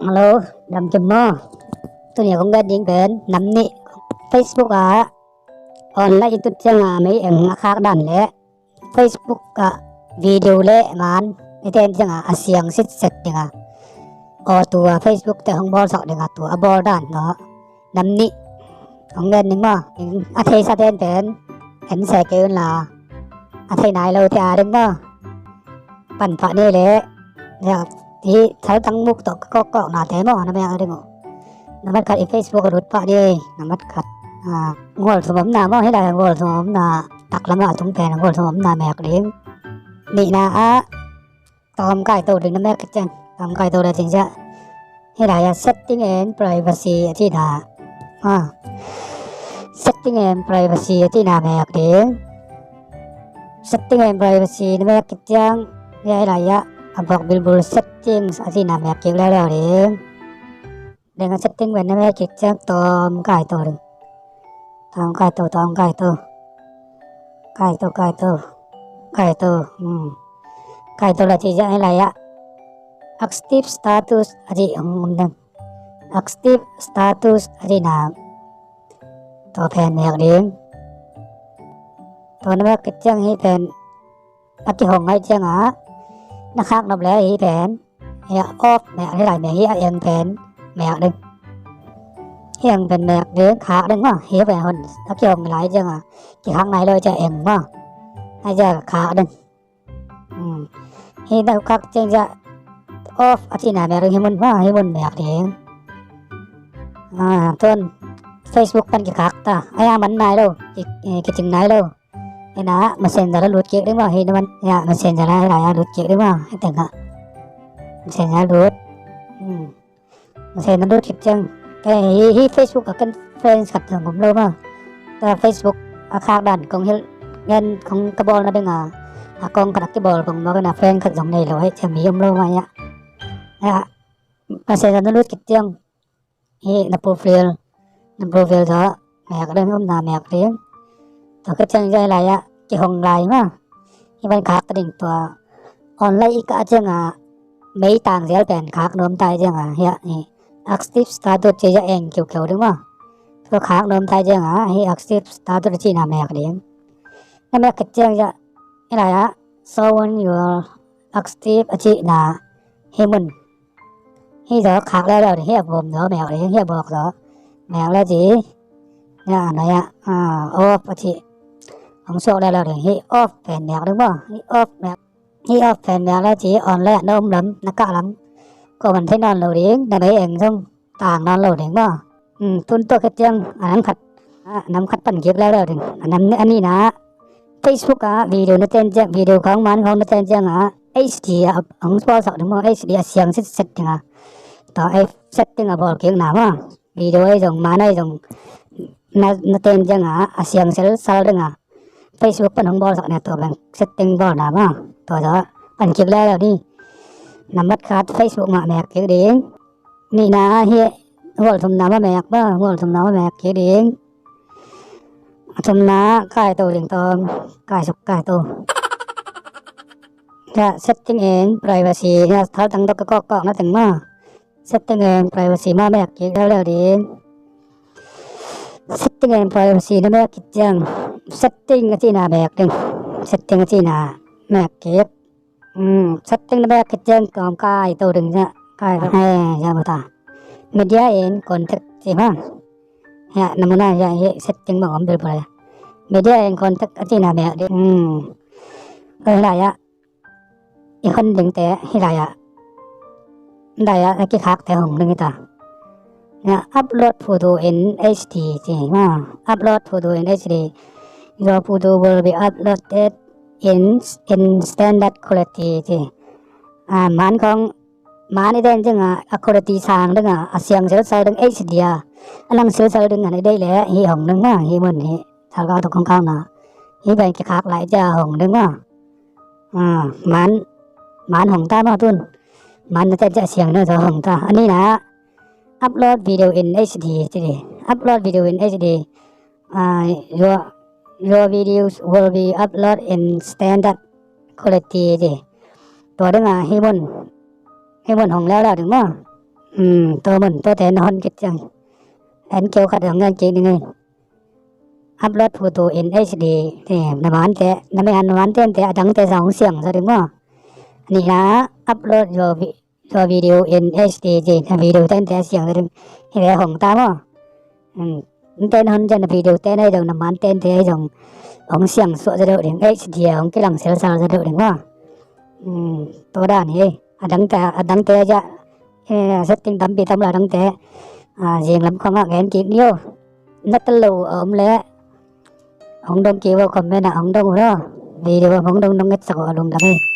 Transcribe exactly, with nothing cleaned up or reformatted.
Hello, damkim maw? Tuni a kong gen ding pen nam nih. Facebook ah online i tut ciangin mei eng a khak dan le Facebook ah video le man i ten ciangin a siang sitset ding a, aw tua Facebook te hong bawlsak ding a, tua a bawl dan tawh nam nih kong gen ding maw? A theisa ten pen en se kei un la, a thei nai lo te a ding maw? Pan pah ni leh, ya, hi thaltang muk tawh ka kawkkawknate maw na mek ding uh. Nambat khat i Facebook a lut pah ni. Nambat khat, ah, gual thum omna maw, hi lai gual thum omna, taklam ah a tung pen gual thum omna mek ding. Nihna ah tawm kaito ding na mek kiciang, tawm kaito le cing ciah, hi lai ah setting and privacy a cihna. Ah, setting and privacy a cihna mek ding. Setting and privacy na mek kiciang, hi lai ah a bawk bilbul settings a cihna mek kik leuleu ding. Deng a setting pen na mek kiciang tawm kaito ding. Tawm kaito, tawm kaito. Kaito, kaito. Kaito, hmm. Kaito la ci ciang hi lai ah active status a ci hong om ding. Active status a cihna tua pen mek ding. Tua na mek kiciang hi pen a kihong ngai ciangin na khak nop le hi pen, hi a off mek, hi lai mek, hi a eng pen mek ding. Hi eng pen mek ding, khak ding maw, hi pen hon a kihong lai ciangin kikhak nai lo ciang eng maw, a ciang khak ding. Hmm. Hi na khak ciang ciang off a cihna mek ding, hi mun maw, hi mun mek ding. Ah, tuan Facebook pan kikhak ta, a ya man nai lo, ki, eh, kicing nai lo. Hi na Messenger a lut kik ding maw, hi na man, ya, Messenger a, hi lai a lut kik ding maw, hi teng ah Messenger a lut. Hmm. Messenger a lut kik ciang, eh, hi, hi Facebook a ken friends khat zong om lo maw. Ta Facebook a khak dan kong hilh ngen, kong ka bawl na ding a, a kong khat a kibawl kong maw, ken a friend khat zong nei lo, hi ciang mi om lo maw, ya. Ya, Messenger a lut kik ciang, hi na profile, na profile tawh mek ding, omna mek ding. Tua khit ciang hi lai ah kihong lai maw, hi ban khak ta ding tua. Online i kah ciangin mei tang zel pen khak nuam ta hi ciangin, hi ah, hi active status ci ciang eng kiukiu ding maw. Tua khak nuam ta hi ciangin hi active status a cihna mek ding. Na mek khit ciang ciang hi lai ah show on your active a cihna, hi mun. Hi zaw khak leuleu ding, hi a bawm zaw mek ding, hi a bawk zaw mek le ci. Hi a nai ah, ah, off a cih hong suak leuleu ding, hi off pen mek ding maw, hi off mek. Hi off pen mek le ci, online ah na om lam, na kah lam, ko man thei nawn lo ding, na mei eng zong tang nawn lo ding maw. Hmm, tun tua khit ciang a nam khat, a nam khat pan kik leuleu ding. A nam, a nihna ah Facebook ah video na ten ciang, video khawng man khawng na ten ciangin H D a hong bawlsak ding maw, H D a siang sitset ding a. Tua ei setting a bawl kikna maw, video ei zong man ei zong na, na ten ciangin a siang selsal ding a. Facebook pan hong bawlsak ni a, tua bang setting bawlna maw. Tua zaw pan kik leuleu ni. Nambat khat Facebook mah mek kik ding. Nihna ah hi gual thumna mah mek maw, gual thumna mah mek kik ding. A thumna kaito ding tawm, kaisuk kaito. Ya, setting and privacy, ya, thaltang tawh ka kawkkawkna teng maw. Setting and privacy mah mek kik leuleu ding. Setting and privacy na mek khit ciang setting a cihna mek ding. Setting a cihna mek kik. Hmm, setting na mek khit ciang tawm kaito ding ciang, kaito. He, ya, mata. Media and contact ci maw. Ya, na mun ah ya, hi setting bang om bilbul a. Media and contact a cihna mek ding. Hmm. Oi, hi lai ah i hon dingte hi lai ah, lai ah a kikhakte hong ding hi ta. Ya, upload photo in H D ci maw. Upload photo in H D. Your photo will be uploaded in, in standard quality ci. Ah, man khawng, man i den ciangin a quality sang ding a, a siang selsal ding, H D a, a lang selsal ding a i deih leh hi hong ding maw, hi mun hi. Thalkau tawh kong kauna, hi pen kikhak lai ciang hong ding maw. Ah, man, man hong ta maw tun. Man na ten ciang siang na zaw hong ta. A nihna ah upload video in H D ci ding. Upload video in H D. Ah, your, your videos will be upload in standard quality ci. Tua ding a hi mun, hi mun hong leuleu ding maw. Tua mun tuate na hon kik ciang en keu khat zong ngen kik ning ei. Upload photo in H D. Na mante, na mante a dangte zong siang zaw ding maw. Nihna, upload your video in H D. Na video tente a siang zaw ding. Hi ve, hong ta maw. Nte na hon ciang na video tente hi zong, na mante tente hi zong hong siang suah zaw deuh ding, H D a hong kilang selsal zaw deuh ding maw. Tua dan hi. A dangte a dangte a setting tampi tam la dangte. Zing lam khong ah gen kik ni o. Na tel lo a om le hong dong kik vo, comment ah hong dong un aw. Video hong dong dong etsak uh a lungdam hi.